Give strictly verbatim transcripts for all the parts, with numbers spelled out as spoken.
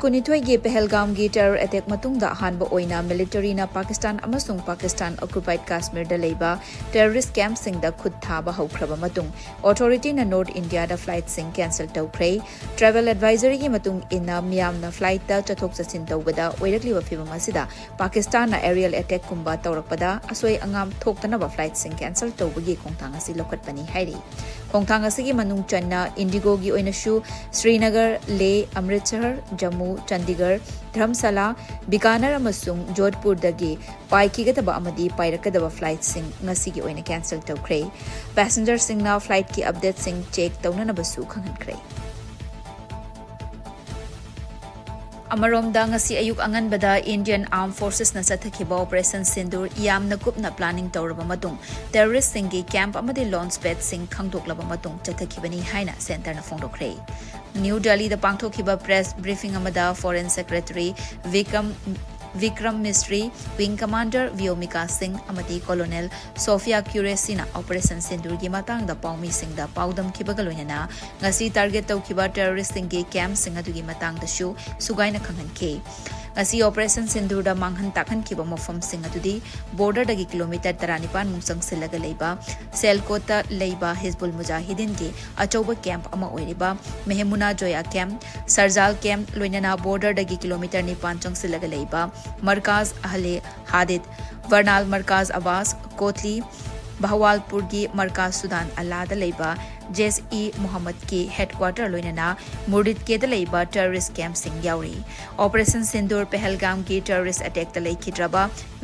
ꯀꯨꯟꯅꯤꯊꯣꯏꯒꯤ ꯄꯦꯍꯜꯒꯥꯝꯒꯤ terror attack ꯃꯇꯨꯡꯗ ꯑꯍꯥꯟꯕ ꯑꯣꯏꯅ militaryꯅ ꯄꯥꯀꯤꯁꯇꯥꯟ ꯑꯃꯁꯨꯡ ꯄꯥꯀꯤꯁꯇꯥꯟ occupied ꯀꯥꯁꯃꯤꯔꯗ ꯂꯩꯕ terrorist campꯁꯤꯡꯗ ꯈꯨꯠ ꯊꯥꯕ ꯍꯧꯈ꯭ꯔꯕ ꯃꯇꯨꯡ, authorityꯅ North Indiaꯗ flightꯁꯤꯡ cancel ꯇꯧꯈ꯭ꯔꯦ꯫ Travel advisoryꯒꯤ ꯃꯇꯨꯡ ꯏꯟꯅ, ꯃꯤꯌꯥꯝꯅ flightꯇ ꯆꯠꯊꯣꯛ ꯆꯠꯁꯤꯟ ꯇꯧꯕꯗ ꯑꯣꯏꯔꯛꯂꯤꯕ ꯐꯤꯚꯝ ꯑꯁꯤꯗ ꯄꯥꯀꯤꯁꯇꯥꯟꯅ aerial attackꯀꯨꯝꯕ ꯇꯧꯔꯛꯄꯗ ꯑꯁꯣꯏ ꯑꯉꯥꯝ ꯊꯣꯛꯇꯅꯕ flightꯁꯤꯡ cancel ꯇꯧꯕꯒꯤ ꯈꯣꯡꯊꯥꯡ ꯑꯁꯤ ꯂꯧꯈꯠꯄꯅꯤ ꯍꯥꯏꯔꯤ꯫ ꯈꯣꯡꯊꯥꯡ ꯑꯁꯤꯒꯤ ꯃꯅꯨꯡ ꯆꯟꯅ IndiGoꯒꯤ ꯑꯣꯏꯅꯁꯨ ꯁ꯭ꯔꯤꯅꯒꯔ, ꯂꯦꯍ, ꯑꯃ꯭ꯔꯤꯠꯁꯔ, ꯖꯝꯃꯨ, ꯆꯟꯗꯤꯒꯔ, ꯙꯔꯝꯁꯥꯂꯥ, ꯕꯤꯀꯥꯅꯔ ꯑꯃꯁꯨꯡ ꯖꯣꯙꯄꯨꯔꯗꯒꯤ ꯄꯥꯏꯈꯤꯒꯗꯕ ꯑꯃꯗꯤ ꯄꯥꯏꯔꯛꯀꯗꯕ flightꯁꯤꯡ ꯉꯁꯤꯒꯤ ꯑꯣꯏꯅ cancel ꯇꯧꯈ꯭ꯔꯦ꯫ Passengerꯁꯤꯡꯅ flightꯀꯤ updateꯁꯤꯡ check ꯇꯧꯅꯅꯕꯁꯨ ꯈꯪꯍꯟꯈ꯭ꯔꯦ꯫ ꯑꯃꯔꯣꯝꯗ, ꯉꯁꯤ ꯑꯌꯨꯛ ꯑꯉꯟꯕꯗ Indian Armed Forcesꯅ ꯆꯠꯊꯈꯤꯕ Operation Sindoor ꯌꯥꯝꯅ ꯀꯨꯞꯅ planning ꯇꯧꯔꯕ ꯃꯇꯨꯡ, terroristꯁꯤꯡꯒꯤ camp ꯑꯃꯗꯤ launch padꯁꯤꯡ ꯈꯪꯗꯣꯛꯂꯕ ꯃꯇꯨꯡ ꯆꯠꯊꯈꯤꯕꯅꯤ ꯍꯥꯏꯅ centreꯅ ꯐꯣꯡꯗꯣꯛꯈ꯭ꯔꯦ꯫ New Delhiꯗ ꯄꯥꯡꯊꯣꯛꯈꯤꯕ press briefing ꯑꯃꯗ Foreign Secretary Bikram, Bikram ꯃꯤꯁ꯭ꯔꯤ, Wing Commander ꯕ꯭ꯌꯣꯃꯤꯀꯥ ꯁꯤꯡ ꯑꯃꯗꯤ Colonel ꯁꯣꯐꯤꯌꯥ ꯀ꯭ꯌꯨꯔꯦꯁꯤꯅ Operation Sindoorꯒꯤ ꯃꯇꯥꯡꯗ ꯄꯥꯎꯃꯤꯁꯤꯡꯗ ꯄꯥꯎꯗꯝꯈꯤꯕꯒ ꯂꯣꯏꯅꯅ ꯉꯁꯤ target ꯇꯧꯈꯤꯕ terroristꯁꯤꯡꯒꯤ campꯁꯤꯡ ꯑꯗꯨꯒꯤ ꯃꯇꯥꯡꯗꯁꯨ ꯁꯨꯒꯥꯏꯅ ꯈꯪꯍꯟꯈꯤ꯫ ꯉꯁꯤ Operation Sindoorꯗ ꯃꯥꯡꯍꯟ ꯇꯥꯛꯍꯟꯈꯤꯕ ꯃꯐꯝꯁꯤꯡ ꯑꯗꯨꯗꯤ borderꯗꯒꯤ kilometre ꯇꯔꯥꯅꯤꯄꯥꯟ ꯃꯨꯛ ꯆꯪꯁꯤꯜꯂꯒ ꯂꯩꯕ ꯁꯤꯌꯥꯜꯀꯣꯠꯇ ꯂꯩꯕ ꯍꯤꯖꯕꯨꯜ ꯃꯨꯖꯥꯍꯤꯗꯤꯟꯒꯤ ꯑꯆꯧꯕ camp ꯑꯃ ꯑꯣꯏꯔꯤꯕ ꯃꯦꯍꯃꯨꯅꯥ ꯖꯣꯌꯥ camp, ꯁꯔꯖꯥꯜ camp, ꯂꯣꯏꯅꯅ borderꯗꯒꯤ kilometre ꯅꯤꯄꯥꯟ ꯆꯪꯁꯤꯜꯂꯒ ꯂꯩꯕ ꯃꯔꯀꯥꯖ ꯑꯍꯂꯦ ꯍꯥꯗꯤꯗ, ꯕꯔꯅꯥꯜ ꯃꯔꯀꯥꯖ ꯑꯕꯥꯁ, ꯀꯣꯊꯂꯤ, ꯕꯍꯋꯥꯜꯄꯨꯔꯒꯤ ꯃꯔꯀꯥꯖ ꯁꯨꯗꯥꯟ ꯑꯜꯂꯥꯗ ꯂꯩꯕ ꯖꯦꯁ ꯏ ꯃꯨꯍꯝꯃꯗꯀꯤ headquarter ꯂꯣꯏꯅꯅ ꯃꯨꯔꯗꯤꯠꯀꯦꯗ ꯂꯩꯕ terrorist campꯁꯤꯡ ꯌꯥꯎꯔꯤ꯫ Operation Sindoor ꯄꯦꯍꯜꯒꯥꯝꯒꯤ terrorist attackꯇ ꯂꯩꯈꯤꯗ꯭ꯔꯕ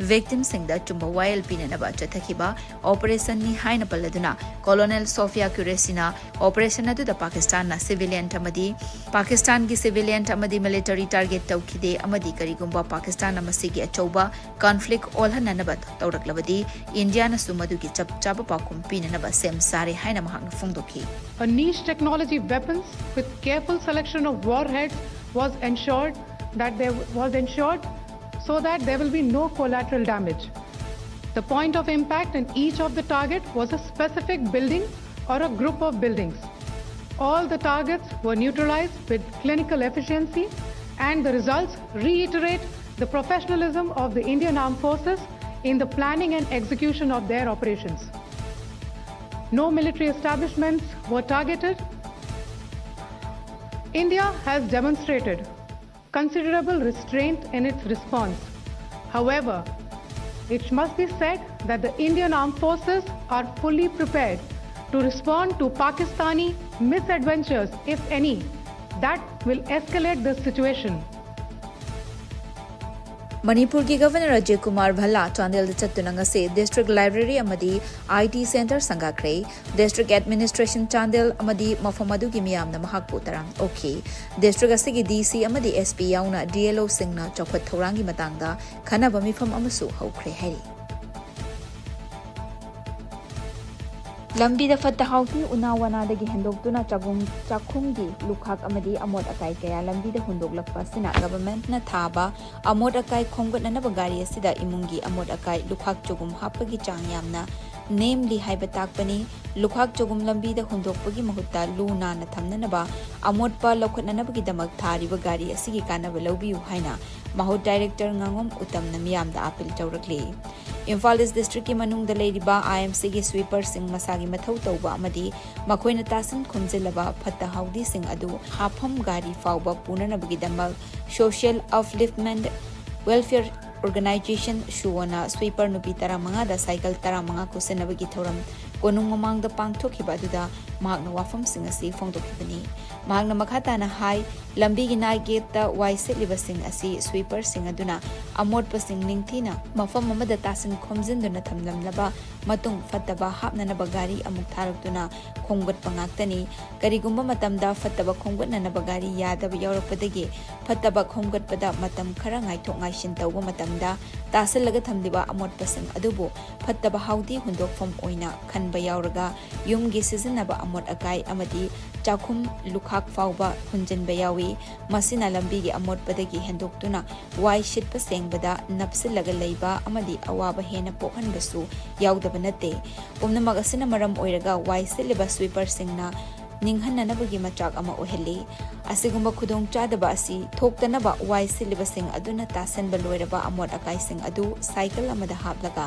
victimꯁꯤꯡꯗ ꯆꯨꯝꯕ ꯋꯥꯌꯦꯜ ꯄꯤꯅꯅꯕ ꯆꯠꯊꯈꯤꯕ operationꯅꯤ ꯍꯥꯏꯅ ꯄꯜꯂꯗꯨꯅ Colonel ꯁꯣꯐꯤꯌꯥ ꯀ꯭ꯌꯨꯔꯦꯁꯤꯅ operation ꯑꯗꯨꯗ ꯄꯥꯀꯤꯁꯇꯥꯟꯅ civilian ꯑꯃꯗꯤ ꯄꯥꯀꯤꯁꯇꯥꯟꯒꯤ civilian ꯑꯃꯗꯤ military target ꯇꯧꯈꯤꯗꯦ ꯑꯃꯗꯤ ꯀꯔꯤꯒꯨꯝꯕ ꯄꯥꯀꯤꯁꯇꯥꯟꯅ ꯃꯁꯤꯒꯤ ꯑꯆꯧꯕ conflict ꯑꯣꯜꯍꯟꯅꯅꯕ ꯇꯧꯔꯛꯂꯕꯗꯤ ꯏꯟꯗꯤꯌꯥꯅꯁꯨ ꯃꯗꯨꯒꯤ ꯆꯞ ꯆꯥꯕ ꯄꯥꯎꯈꯨꯝ ꯄꯤꯅꯅꯕ ꯁꯦꯝ ꯁꯥꯔꯦ ꯍꯥꯏꯅ ꯃꯍꯥꯛꯅ ꯐꯣꯡꯗꯣꯛꯈꯤ꯫ A niche technology weapons with careful selection of warheads was ensured that there was ensured so that there will be no collateral damage. The point of impact in each of the target was a specific building or a group of buildings. All the targets were neutralized with clinical efficiency And the results reiterate the professionalism of the Indian Armed Forces in the planning and execution of their operations. No military establishments were targeted. India has demonstrated considerable restraint in its response. However, it must be said that the Indian Armed Forces are fully prepared to respond to Pakistani misadventures, if any, that will escalate the situation. ꯃꯅꯤꯄꯨꯔꯒꯤ governor Ajay Kumar Bhalla ꯆꯥꯟꯗꯦꯜꯗ ꯆꯠꯇꯨꯅ ꯉꯁꯤ district library ꯑꯃꯗꯤ I T centre ꯁꯪꯒꯥꯈ꯭ꯔꯦ꯫ District administration Chandel ꯑꯃꯗꯤ ꯃꯐꯝ ꯑꯗꯨꯒꯤ ꯃꯤꯌꯥꯝꯅ ꯃꯍꯥꯛꯄꯨ ꯇꯔꯥꯝ ꯑꯣꯛꯈꯤ꯫ ꯗꯤꯁꯇ꯭ꯔꯤꯛ ꯑꯁꯤꯒꯤ ꯗꯤ ꯁꯤ ꯑꯃꯗꯤ ꯑꯦꯁ ꯄꯤ ꯌꯥꯎꯅ ꯗꯤ ꯑꯦꯜ ꯑꯣꯁꯤꯡꯅ ꯆꯥꯎꯈꯠ ꯊꯧꯔꯥꯡꯒꯤ ꯃꯇꯥꯡꯗ ꯈꯟꯅꯕ ꯃꯤꯐꯝ ꯑꯃꯁꯨ ꯍꯧꯈ꯭ꯔꯦ ꯍꯥꯏꯔꯤ꯫ ꯂꯝꯕꯤꯗ ꯐꯠꯇ ꯍꯥꯎꯗꯤ ꯎꯅꯥ ꯋꯥꯅꯥꯗꯒꯤ ꯍꯦꯟꯗꯣꯛꯇꯨꯅ ꯆꯒꯨꯝ ꯆꯥꯛꯈꯨꯝꯒꯤ ꯂꯨꯈꯥꯛ ꯑꯃꯗꯤ ꯑꯃꯣꯠ ꯑꯀꯥꯏ ꯀꯌꯥ ꯂꯝꯕꯤꯗ ꯍꯨꯟꯗꯣꯛꯂꯛꯄ ꯑꯁꯤꯅ ꯒꯚꯔꯟꯃꯦꯟꯠꯅ ꯊꯥꯕ ꯑꯃꯣꯠ ꯑꯀꯥꯏ ꯈꯣꯝꯒꯠꯅꯅꯕ ꯒꯥꯔꯤ ꯑꯁꯤꯗ ꯏꯃꯨꯡꯒꯤ ꯑꯃꯣꯠ ꯑꯀꯥꯏ ꯂꯨꯈꯥꯛ ꯆꯒꯨꯝ ꯍꯥꯞꯄꯒꯤ ꯆꯥꯡ ꯌꯥꯝꯅ ꯅꯦꯝꯂꯤ ꯍꯥꯏꯕ ꯇꯥꯛꯄꯅꯤ꯫ ꯂꯨꯈꯥꯛ ꯆꯒꯨꯝ ꯂꯝꯕꯤꯗ ꯍꯨꯟꯗꯣꯛꯄꯒꯤ ꯃꯍꯨꯠꯇ ꯂꯨ ꯅꯥꯟꯅ ꯊꯝꯅꯅꯕ ꯑꯃꯣꯠꯄ ꯂꯧꯈꯠꯅꯅꯕꯒꯤꯗꯃꯛ ꯊꯥꯔꯤꯕ ꯒꯥꯔꯤ ꯑꯁꯤꯒꯤ ꯀꯥꯟꯅꯕ ꯂꯧꯕꯤꯌꯨ ꯍꯥꯏꯅ ꯃꯍꯨꯠ ꯗꯥꯏꯔꯦꯛꯇꯔ ꯉꯥꯉꯣꯝ ꯎꯇꯝꯅ ꯃꯤꯌꯥꯝꯗ ꯑꯥꯄꯤꯜ ꯇꯧꯔꯛꯂꯤ꯫ ꯏꯝꯐꯥꯜ ꯏꯁ ꯗꯤꯁꯇ꯭ꯔꯤꯛꯀꯤ ꯃꯅꯨꯡꯗ ꯂꯩꯔꯤꯕ ꯑꯥꯏ ꯑꯦꯝ ꯁꯤꯒꯤ ꯁ꯭ꯋꯤꯄꯔꯁꯤꯡ ꯃꯁꯥꯒꯤ ꯃꯊꯧ ꯇꯧꯕ ꯑꯃꯗꯤ ꯃꯈꯣꯏꯅ ꯇꯥꯁꯤꯟ ꯈꯣꯝꯖꯤꯜꯂꯕ ꯐꯠꯇ ꯍꯥꯎꯗꯤꯁꯤꯡ ꯑꯗꯨ ꯍꯥꯞꯐꯝ ꯒꯥꯔꯤ ꯐꯥꯎꯕ ꯄꯨꯅꯅꯕꯒꯤꯗꯃꯛ ꯁꯣꯁꯤꯌꯦꯜ ꯑꯞꯂꯤꯐꯃꯦꯟꯠ ꯋꯦꯜꯐꯤꯌꯔ ꯑꯣꯔꯒꯅꯥꯏꯖꯦꯁꯟ ꯁꯨꯋꯣꯅ ꯁ꯭ꯋꯤꯄꯔ ꯅꯨꯄꯤ ꯇꯔꯥꯃꯉꯥꯗ ꯁꯥꯏꯀꯜ ꯇꯔꯥꯃꯉꯥ ꯈꯨꯠꯁꯤꯟꯅꯕꯒꯤ ꯊꯧꯔꯝ ꯀꯣꯅꯨꯡ ꯃꯃꯥꯡꯗ ꯄꯥꯡꯊꯣꯛꯈꯤꯕ ꯑꯗꯨꯗ ꯃꯍꯥꯛꯅ ꯋꯥꯐꯝꯁꯤꯡ ꯑꯁꯤ ꯐꯣꯡꯗꯣꯛꯈꯤꯕꯅꯤ꯫ ꯃꯍꯥꯛꯅ ꯃꯈꯥ ꯇꯥꯅ ꯍꯥꯏ, ꯂꯝꯕꯤꯒꯤ ꯅꯥꯏꯠ ꯒꯦꯠꯇ ꯋꯥꯏ ꯁꯤꯠꯂꯤꯕꯁꯤꯡ ꯑꯁꯤ ꯁ꯭ꯋꯤꯄꯔꯁꯤꯡ ꯑꯗꯨꯅ ꯑꯃꯣꯠꯄꯁꯤꯡ ꯅꯤꯡꯊꯤꯅ ꯃꯐꯝ ꯑꯃꯗ ꯇꯥꯁꯤꯟ ꯈꯣꯝꯖꯤꯟꯗꯨꯅ ꯊꯝꯂꯝꯂꯕ ꯃꯇꯨꯡ ꯐꯠꯇꯕ ꯍꯥꯞꯅꯅꯕ ꯒꯥꯔꯤ ꯑꯃꯨꯛ ꯊꯥꯔꯛꯇꯨꯅ ꯈꯣꯝꯒꯠꯄ ꯉꯥꯛꯇꯅꯤ꯫ ꯀꯔꯤꯒꯨꯝꯕ ꯃꯇꯝꯗ ꯐꯠꯇꯕ ꯈꯣꯝꯒꯠꯅꯅꯕ ꯒꯥꯔꯤ ꯌꯥꯗꯕ ꯌꯥꯎꯔꯛꯄꯗꯒꯤ ꯐꯠꯇꯕ ꯈꯣꯝꯒꯠꯄꯗ ꯃꯇꯝ ꯈꯔ ꯉꯥꯏꯊꯣꯛ ꯉꯥꯏꯁꯤꯟ ꯇꯧꯕ ꯃꯇꯝꯗ ꯇꯥꯁꯤꯜꯂꯒ ꯊꯝꯂꯤꯕ ꯑꯃꯣꯠꯄꯁꯤꯡ ꯑꯗꯨꯕꯨ ꯐꯠꯇꯕ ꯍꯥꯎꯗꯤ ꯍꯨꯟꯗꯣꯛꯐꯝ ꯑꯣꯏꯅ ꯈꯟꯕ ꯌꯥꯎꯔꯒ ꯌꯨꯝꯒꯤ ꯁꯤꯖꯤꯟꯅꯕ ꯑꯃꯣꯠ ꯑꯀꯥꯏ ꯑꯃꯗꯤ ꯆꯥꯛꯈꯨꯝ ꯂꯨꯈꯥꯛ ꯐꯥꯎꯕ ꯍꯨꯟꯖꯤꯟꯕ ꯌꯥꯎꯏ꯫ ꯃꯁꯤꯅ ꯂꯝꯕꯤꯒꯤ ꯑꯃꯣꯠꯄꯗꯒꯤ ꯍꯦꯟꯗꯣꯛꯇꯨꯅ ꯋꯥꯏ ꯁꯤꯠꯄ ꯁꯦꯡꯕꯗ ꯅꯞꯁꯤꯜꯂꯒ ꯂꯩꯕ ꯑꯃꯗꯤ ꯑꯋꯥꯕ ꯍꯦꯟꯅ ꯄꯣꯛꯍꯟꯕꯁꯨ ꯌꯥꯎꯗꯕ ꯅꯠꯇꯦ꯫ ꯄꯨꯝꯅꯃꯛ ꯑꯁꯤꯅ ꯃꯔꯝ ꯑꯣꯏꯔꯒ ꯋꯥꯏ ꯁꯤꯠꯂꯤꯕ ꯁ꯭ꯋꯤꯄꯔꯁꯤꯡꯅ ꯅꯤꯡꯍꯟꯅꯅꯕꯒꯤ ꯃꯆꯥꯛ ꯑꯃ ꯑꯣꯏꯍꯜꯂꯤ꯫ ꯑꯁꯤꯒꯨꯝꯕ ꯈꯨꯗꯣꯡꯆꯥꯗꯕ ꯑꯁꯤ ꯊꯣꯛꯇꯅꯕ ꯋꯥꯏ ꯁꯤꯠꯂꯤꯕꯁꯤꯡ ꯑꯗꯨꯅ ꯇꯥꯁꯟꯕ ꯂꯣꯏꯔꯕ ꯑꯃꯣꯠ ꯑꯀꯥꯏꯁꯤꯡ ꯑꯗꯨ ꯁꯥꯏꯀꯜ ꯑꯃꯗ ꯍꯥꯞꯂꯒ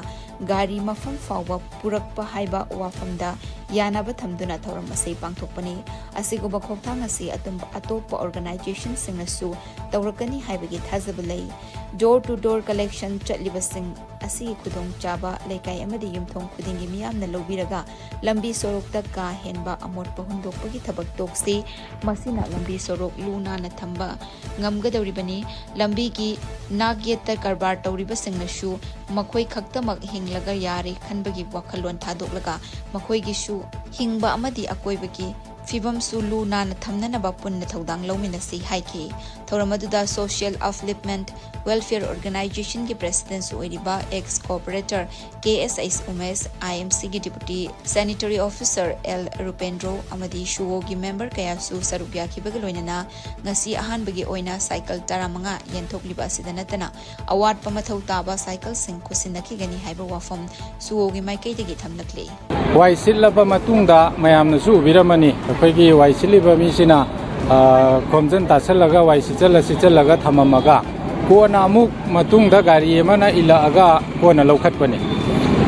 ꯒꯥꯔꯤ ꯃꯐꯝ ꯐꯥꯎꯕ ꯄꯨꯔꯛꯄ ꯍꯥꯏꯕ ꯋꯥꯐꯝꯗ ꯌꯥꯅꯕ ꯊꯝꯗꯨꯅ ꯊꯧꯔꯝ ꯑꯁꯤ ꯄꯥꯡꯊꯣꯛꯄꯅꯤ꯫ ꯑꯁꯤꯒꯨꯝꯕ ꯈꯣꯡꯊꯥꯡ ꯑꯁꯤ ꯑꯇꯣꯞ-, ꯑꯇꯣꯞꯄ organizationꯁꯤꯡꯅꯁꯨ ꯇꯧꯔꯛꯀꯅꯤ ꯍꯥꯏꯕꯒꯤ ꯊꯥꯖꯕ ꯂꯩ꯫ Door to door collection ꯆꯠꯂꯤꯕꯁꯤꯡ ꯑꯁꯤꯒꯤ ꯈꯨꯗꯣꯡꯆꯥꯕ ꯂꯩꯀꯥꯏ ꯑꯃꯗꯤ ꯌꯨꯝꯊꯣꯡ ꯈꯨꯗꯤꯡꯒꯤ ꯃꯤꯌꯥꯝꯅ ꯂꯧꯕꯤꯔꯒ ꯂꯝꯕꯤ ꯁꯣꯔꯣꯛꯇ ꯀꯥ ꯍꯦꯟꯕ ꯑꯃꯣꯠꯄ ꯍꯨꯟꯗꯣꯛꯄꯒꯤ ꯊꯕꯛ ꯇꯣꯛꯁꯤ꯫ ꯃꯁꯤꯅ ꯂꯝꯕꯤ ꯁꯣꯔꯣꯛ ꯂꯨ ꯅꯥꯟꯅ ꯊꯝꯕ ꯉꯝꯒꯗꯧꯔꯤꯕꯅꯤ꯫ ꯂꯝꯕꯤꯒꯤ ꯅꯥꯛ ꯌꯦꯠꯇ ꯀꯔꯕꯥꯔ ꯇꯧꯔꯤꯕꯁꯤꯡꯅꯁꯨ ꯃꯈꯣꯏ ꯈꯛꯇꯃꯛ ꯍꯤꯡꯂꯒ ꯌꯥꯔꯦ ꯈꯟꯕꯒꯤ ꯋꯥꯈꯜꯂꯣꯟ ꯊꯥꯗꯣꯛꯂꯒ ꯃꯈꯣꯏꯒꯤꯁꯨ ꯍꯤꯡꯕ ꯑꯃꯗꯤ ꯑꯀꯣꯏꯕꯒꯤ ꯐꯤꯕꯝꯁꯨ ꯂꯨ ꯅꯥꯟꯅ ꯊꯝꯅꯅꯕ ꯄꯨꯟꯅ ꯊꯧꯗꯥꯡ ꯂꯧꯃꯤꯟꯅꯁꯤ ꯍꯥꯏꯈꯤ꯫ ꯊꯧꯔꯝ ꯑꯗꯨꯗ Social Upliftment Welfare Organizationꯒꯤ Presidentꯁꯨ ꯑꯣꯏꯔꯤꯕ ex corporator ꯀꯦ ꯑꯦꯁ ꯑꯩꯆ ꯎꯃꯦꯁ, ꯑꯥꯏ ꯑꯦꯝ ꯁꯤꯒꯤ Deputy Sanitary Officer ꯑꯦꯜ ꯔꯨꯄꯦꯟꯗ꯭ꯔꯣ ꯑꯃꯗꯤ ꯁꯨꯑꯣꯒꯤ member ꯀꯌꯥꯁꯨ ꯁꯔꯨꯛ ꯌꯥꯈꯤꯕꯒ ꯂꯣꯏꯅꯅ ꯉꯁꯤ ꯑꯍꯥꯟꯕꯒꯤ ꯑꯣꯏꯅ ꯁꯥꯏꯀꯜ ꯇꯔꯥꯃꯉꯥ ꯌꯦꯟꯊꯣꯛꯂꯤꯕ ꯑꯁꯤꯗ ꯅꯠꯇꯅ ꯑꯋꯥꯠꯄ ꯃꯊꯧ ꯇꯥꯕ ꯁꯥꯏꯀꯜꯁꯤꯡ ꯈꯨꯠꯁꯤꯟꯅꯈꯤꯒꯅꯤ ꯍꯥꯏꯕ ꯋꯥꯐꯝ ꯁꯨꯑꯣꯒꯤ ꯃꯥꯏꯀꯩꯗꯒꯤ ꯊꯝꯂꯛꯂꯤ꯫ ꯋꯥꯏ ꯁꯤꯠꯂꯕ ꯃꯇꯨꯡꯗ ꯃꯌꯥꯝꯅꯁꯨ ꯎꯕꯤꯔꯝꯃꯅꯤ, ꯑꯩꯈꯣꯏꯒꯤ ꯋꯥꯏ ꯁꯤꯠꯂꯤꯕ ꯃꯤꯁꯤꯅ, ꯑ, ꯈꯣꯝꯖꯤꯟ ꯇꯥꯁꯜꯂꯒ ꯋꯥꯏ ꯁꯤꯠꯆꯜꯂ ꯁꯤꯠꯆꯜꯂꯒ ꯊꯝꯃꯝꯃꯒ ꯀꯣꯟꯅ ꯑꯃꯨꯛ ꯃꯇꯨꯡꯗ ꯒꯥꯔꯤ ꯑꯃꯅ ꯏꯜꯂꯛꯑꯒ ꯀꯣꯟꯅ ꯂꯧꯈꯠꯄꯅꯤ꯫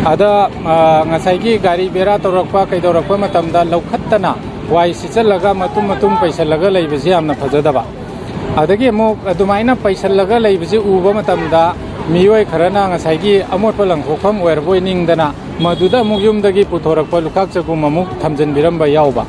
ꯑꯗ, ꯑ, ꯉꯁꯥꯏꯒꯤ ꯒꯥꯔꯤ ꯕꯦꯔꯥ ꯇꯧꯔꯛꯄ ꯀꯩꯗꯧꯔꯛꯄ ꯃꯇꯝꯗ ꯂꯧꯈꯠꯇꯅ ꯋꯥꯏ ꯁꯤꯠꯆꯜꯂꯒ ꯃꯇꯨꯝ ꯃꯇꯨꯝ ꯄꯩꯁꯜꯂꯒ ꯂꯩꯕꯁꯤ ꯌꯥꯝꯅ ꯐꯖꯗꯕ꯫ ꯑꯗꯒꯤ ꯑꯃꯨꯛ ꯑꯗꯨꯃꯥꯏꯅ ꯄꯩꯁꯜꯂꯒ ꯂꯩꯕꯁꯤ ꯎꯕ ꯃꯇꯝꯗ ꯃꯤꯑꯣꯏ ꯈꯔꯅ ꯉꯁꯥꯏꯒꯤ ꯑꯃꯣꯠꯄ ꯂꯪꯊꯣꯛꯐꯝ ꯑꯣꯏꯔꯕꯣꯏ ꯅꯤꯡꯗꯅ ꯃꯗꯨꯗ ꯑꯃꯨꯛ ꯌꯨꯝꯗꯒꯤ ꯄꯨꯊꯣꯔꯛꯄ ꯂꯨꯈꯥꯛ ꯆꯒꯨꯝ ꯑꯃꯨꯛ ꯊꯝꯖꯤꯟꯕꯤꯔꯝꯕ ꯌꯥꯎꯕ꯫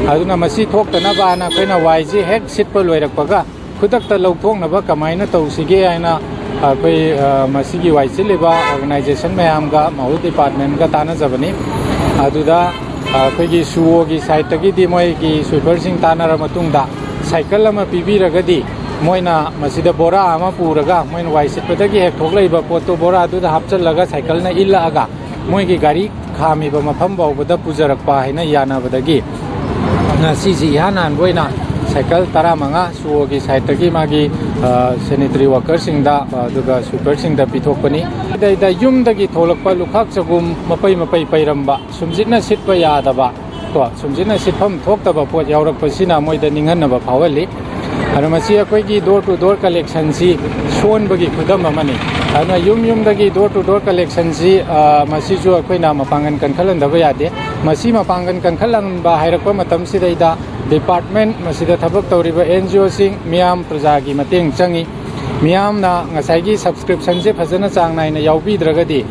ꯑꯗꯨꯅ ꯃꯁꯤ ꯊꯣꯛꯇꯅꯕꯅ ꯑꯩꯈꯣꯏꯅ ꯋꯥꯏꯁꯤ ꯍꯦꯛ ꯁꯤꯠꯄ ꯂꯣꯏꯔꯛꯄꯒ ꯈꯨꯗꯛꯇ ꯂꯧꯊꯣꯛꯅꯕ ꯀꯃꯥꯏꯅ ꯇꯧꯁꯤꯒꯦ ꯍꯥꯏꯅ ꯑꯩꯈꯣꯏ, ꯑ, ꯃꯁꯤꯒꯤ ꯋꯥꯏ ꯁꯤꯠꯂꯤꯕ organization ꯃꯌꯥꯝꯒ ꯃꯍꯨꯠ departmentꯒ ꯇꯥꯟꯅꯖꯕꯅꯤ꯫ ꯑꯗꯨꯗ, ꯑ, ꯑꯩꯈꯣꯏꯒꯤ ꯁꯨꯑꯣꯒꯤ sideꯇꯒꯤꯗꯤ ꯃꯣꯏꯒꯤ sweeperꯁꯤꯡ ꯇꯥꯟꯅꯔ ꯃꯇꯨꯡꯗ ꯁꯥꯏꯀꯜ ꯑꯃ ꯄꯤꯕꯤꯔꯒꯗꯤ ꯃꯣꯏꯅ ꯃꯁꯤꯗ ꯕꯣꯔꯥ ꯑꯃ ꯄꯨꯔꯒ ꯃꯣꯏꯅ ꯋꯥꯏ ꯁꯤꯠꯄꯗꯒꯤ ꯍꯦꯛ ꯊꯣꯛꯂꯛꯏꯕ ꯄꯣꯠꯇꯨ ꯕꯣꯔꯥꯗꯨꯗ ꯍꯥꯞꯆꯜꯂꯒ ꯁꯥꯏꯀꯜꯅ ꯏꯜꯂꯛꯑꯒ ꯃꯣꯏꯒꯤ ꯒꯥꯔꯤ ꯈꯥꯝꯃꯤꯕ ꯃꯐꯝ ꯐꯥꯎꯕꯗ ꯄꯨꯖꯔꯛꯄ ꯍꯥꯏꯅ ꯌꯥꯅꯕꯗꯒꯤ ꯉꯁꯤꯁꯤ ꯏꯍꯥꯟ ꯍꯥꯟꯕ ꯑꯣꯏꯅ ꯁꯥꯏꯀꯜ ꯇꯔꯥꯃꯉꯥ ꯁꯨꯑꯣꯒꯤ sideꯇꯒꯤ ꯃꯥꯒꯤ, ꯑ, sanitary workerꯁꯤꯡꯗ, ꯑ, ꯑꯗꯨꯒ sweeperꯁꯤꯡꯗ ꯄꯤꯊꯣꯛꯄꯅꯤ꯫ ꯑꯗꯩꯗ ꯌꯨꯝꯗꯒꯤ ꯊꯣꯛꯂꯛꯄ ꯂꯨꯈꯥꯛ ꯆꯒꯨꯝ ꯃꯄꯩ ꯃꯄꯩ ꯄꯩꯔꯝꯕ, ꯁꯨꯝꯖꯤꯠꯅ ꯁꯤꯠꯄ ꯌꯥꯗꯕ, ꯀꯣ, ꯁꯨꯝꯖꯤꯟꯅ ꯁꯤꯠꯐꯝ ꯊꯣꯛꯇꯕ ꯄꯣꯠ ꯌꯥꯎꯔꯛꯄꯁꯤꯅ ꯃꯣꯏꯗ ꯅꯤꯡꯍꯟꯅꯕ ꯐꯥꯎꯍꯜꯂꯤ꯫ ꯑꯗꯣ ꯃꯁꯤ ꯑꯩꯈꯣꯏꯒꯤ door to door collection ꯁꯤ ꯁꯣꯟꯕꯒꯤ ꯈꯨꯗꯝ ꯑꯃꯅꯤ꯫ ꯑꯗꯨꯅ ꯌꯨꯝ ꯌꯨꯝꯗꯒꯤ door to door collection ꯁꯤ, ꯑ, ꯃꯁꯤꯁꯨ ꯑꯩꯈꯣꯏꯅ ꯃꯄꯥꯡꯒꯜ ꯀꯟꯈꯠꯍꯟꯗꯕ ꯌꯥꯗꯦ꯫ ꯃꯁꯤ ꯃꯄꯥꯡꯒꯜ ꯀꯟꯈꯠꯍꯟꯕ ꯍꯥꯏꯔꯛꯄ ꯃꯇꯝꯁꯤꯗꯩꯗ department, ꯃꯁꯤꯗ ꯊꯕꯛ ꯇꯧꯔꯤꯕ N G O ꯁꯤꯡ, ꯃꯤꯌꯥꯝ ꯄ꯭ꯔꯖꯥꯒꯤ ꯃꯇꯦꯡ ꯆꯪꯏ꯫ ꯃꯤꯌꯥꯝꯅ ꯉꯁꯥꯏꯒꯤ subscription ꯁꯦ ꯐꯖꯅ ꯆꯥꯡ ꯅꯥꯏꯅ ꯌꯥꯎꯕꯤꯗ꯭ꯔꯒꯗꯤ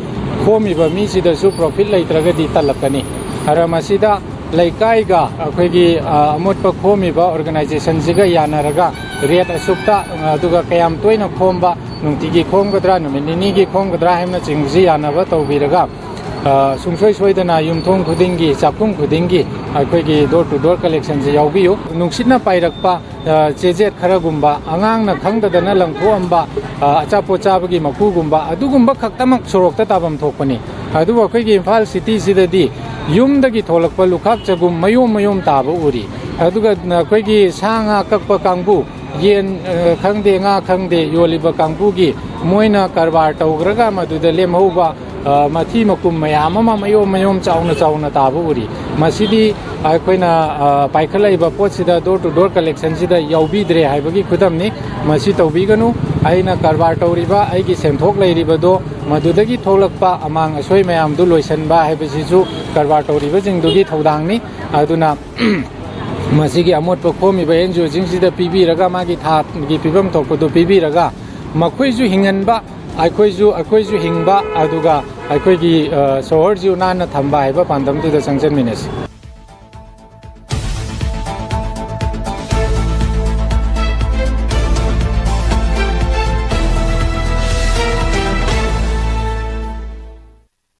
ꯈꯣꯝꯃꯤꯕ ꯃꯤꯁꯤꯗꯁꯨ profit ꯂꯩꯇ꯭ꯔꯒꯗꯤ ꯇꯜꯂꯛꯀꯅꯤ꯫ ꯑꯗꯨꯅ ꯃꯁꯤꯗ ꯂꯩꯀꯥꯏꯒ ꯑꯩꯈꯣꯏꯒꯤ, ꯑ, ꯑꯃꯣꯠꯄ ꯈꯣꯝꯃꯤꯕ organization ꯁꯤꯒ ꯌꯥꯅꯔꯒ rate ꯑꯁꯨꯛꯇ, ꯑꯗꯨꯒ ꯀꯌꯥꯝ ꯇꯣꯏꯅ ꯈꯣꯝꯕ, ꯅꯨꯡꯇꯤꯒꯤ ꯈꯣꯝꯒꯗ꯭ꯔꯥ, ꯅꯨꯃꯤꯠ ꯅꯤꯅꯤꯒꯤ ꯈꯣꯝꯒꯗ꯭ꯔꯥ ꯍꯥꯏꯕꯅꯆꯤꯡꯕꯁꯤ ꯌꯥꯅꯕ ꯇꯧꯕꯤꯔꯒ, ꯑ, ꯁꯨꯡꯁꯣꯏ ꯁꯣꯏꯗꯅ ꯌꯨꯝꯊꯣꯡ ꯈꯨꯗꯤꯡꯒꯤ, ꯆꯥꯛꯈꯨꯝ ꯈꯨꯗꯤꯡꯒꯤ ꯑꯩꯈꯣꯏꯒꯤ door to door collection ꯁꯦ ꯌꯥꯎꯕꯤꯌꯨ꯫ ꯅꯨꯡꯁꯤꯠꯅ ꯄꯥꯏꯔꯛꯄ, ꯑ, ꯆꯦꯖꯦꯠ ꯈꯔꯒꯨꯝꯕ, ꯑꯉꯥꯡꯅ ꯈꯪꯗꯗꯅ ꯂꯪꯊꯣꯛꯑꯝꯕ, ꯑ, ꯑꯆꯥꯄꯣꯠ ꯆꯥꯕꯒꯤ ꯃꯀꯨꯒꯨꯝꯕ, ꯑꯗꯨꯒꯨꯝꯕ ꯈꯛꯇꯃꯛ ꯁꯣꯔꯣꯛꯇ ꯇꯥꯐꯝ ꯊꯣꯛꯄꯅꯤ꯫ ꯑꯗꯨꯕꯨ ꯑꯩꯈꯣꯏꯒꯤ ꯏꯝꯐꯥꯜ city ꯁꯤꯗꯗꯤ ꯌꯨꯝꯗꯒꯤ ꯊꯣꯛꯂꯛꯄ ꯂꯨꯈꯥꯛ ꯆꯒꯨꯝ ꯃꯌꯣꯝ ꯃꯌꯣꯝ ꯇꯥꯕ ꯎꯔꯤ꯫ ꯑꯗꯨꯒ ꯑꯩꯈꯣꯏꯒꯤ ꯁꯥ ꯉꯥ ꯀꯛꯄ ꯀꯥꯡꯕꯨ, ꯌꯦꯟ, ꯑ, ꯈꯪꯗꯦ, ꯉꯥ ꯈꯪꯗꯦ, ꯌꯣꯜꯂꯤꯕ ꯀꯥꯡꯕꯨꯒꯤ ꯃꯣꯏꯅ ꯀꯔꯕꯥꯔ ꯇꯧꯈ꯭ꯔꯒ ꯃꯗꯨꯗ ꯂꯦꯝꯍꯧꯕ, ꯑ, ꯃꯊꯤ ꯃꯀꯨꯝ ꯃꯌꯥꯝ ꯑꯃ ꯃꯌꯣꯝ ꯃꯌꯣꯝ ꯆꯥꯎꯅ ꯆꯥꯎꯅ ꯇꯥꯕ ꯎꯔꯤ꯫ ꯃꯁꯤꯗꯤ ꯑꯩꯈꯣꯏꯅ, ꯑ, ꯄꯥꯏꯈꯠꯂꯛꯏꯕ ꯄꯣꯠꯁꯤꯗ door to door collection ꯁꯤꯗ ꯌꯥꯎꯕꯤꯗ꯭ꯔꯦ ꯍꯥꯏꯕꯒꯤ ꯈꯨꯗꯝꯅꯤ꯫ ꯃꯁꯤ ꯇꯧꯕꯤꯒꯅꯨ꯫ ꯑꯩꯅ ꯀꯔꯕꯥꯔ ꯇꯧꯔꯤꯕ, ꯑꯩꯒꯤ ꯁꯦꯟꯊꯣꯛ ꯂꯩꯔꯤꯕꯗꯣ ꯃꯗꯨꯗꯒꯤ ꯊꯣꯛꯂꯛꯄ ꯑꯃꯥꯡ ꯑꯁꯣꯏ ꯃꯌꯥꯝꯗꯨ ꯂꯣꯏꯁꯤꯟꯕ ꯍꯥꯏꯕꯁꯤꯁꯨ ꯀꯔꯕꯥꯔ ꯇꯧꯔꯤꯕꯁꯤꯡꯗꯨꯒꯤ ꯊꯧꯗꯥꯡꯅꯤ꯫ ꯑꯗꯨꯅ ꯃꯁꯤꯒꯤ ꯑꯃꯣꯠꯄ ꯈꯣꯝꯃꯤꯕ N G O ꯁꯤꯡꯁꯤꯗ ꯄꯤꯕꯤꯔꯒ, ꯃꯥꯒꯤ ꯊꯥꯒꯤ ꯄꯤꯐꯝ ꯊꯣꯛꯄꯗꯨ ꯄꯤꯕꯤꯔꯒ, ꯃꯈꯣꯏꯁꯨ ꯍꯤꯡꯍꯟꯕ, ꯑꯩꯈꯣꯏꯁꯨ, ꯑꯩꯈꯣꯏꯁꯨ ꯍꯤꯡꯕ, ꯑꯗꯨꯒ ꯑꯩꯈꯣꯏꯒꯤ, ꯑ, ꯁꯣꯍꯣꯔꯁꯤꯁꯨ ꯅꯥꯟꯅ ꯊꯝꯕ ꯍꯥꯏꯕ ꯄꯥꯟꯗꯝꯗꯨꯗ ꯆꯪꯁꯤꯟꯃꯤꯟꯅꯁꯤ꯫